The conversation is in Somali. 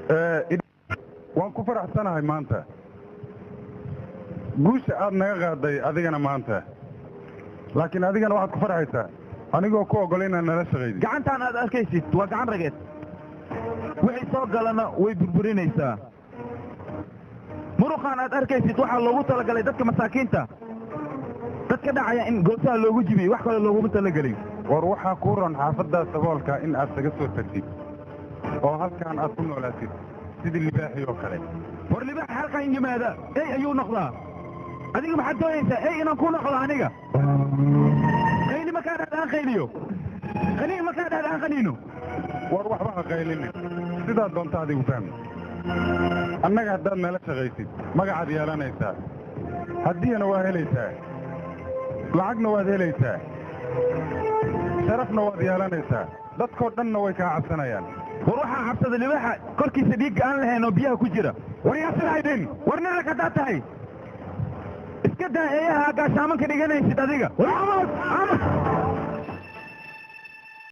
Waan ku faraxsanahay maanta guusha aad naga qaaday adigana maanta, laakiin adigana waxaad ku farxaysaa anigoo ku oggol inaad nala shaqaysid. Gacantaan aad arkaysid waa gacan rageed, wixii soo galana way burburinaysaa. Muruqaan aad arkaysid waxaa loogu talagalay dadka masaakiinta, dadka dhacaya in goosaha loogu jibiyo, wax kale looguma talagelin. War waxaa kuu ron xaafaddaa saboolka in aad kaga soo tagtid oo halkaan aad ku noolaatid sidii libaaxii oo kale. War libaax halkan yimaada ey ayuu noqdaa. Adiga maxaad doonaysaa? Ey inaan ku noqdo aniga? Qayli markaa dhahda aan qayliyo, qaniin markaa dhahda aan qaniino. War waxba ha qaylinin, sidaa doonta adigu fahmi. Annaga haddaad nala shaqaysid magacaad yeelanaysaa, haddiyana waa helaysaa, lacagna waad helaysaa, sharafna waad yeelanaysaa, dadkoo dhanna way kaa cabsanayaan. War waxaa cabsada libaaxa korkiisa dhiigga aan lahayn oo biyaha ku jira. War yaa sidahaydin? War nin rag haddaad tahay iska daa eeyaha gaashaamanka dhiganaysid adiga. War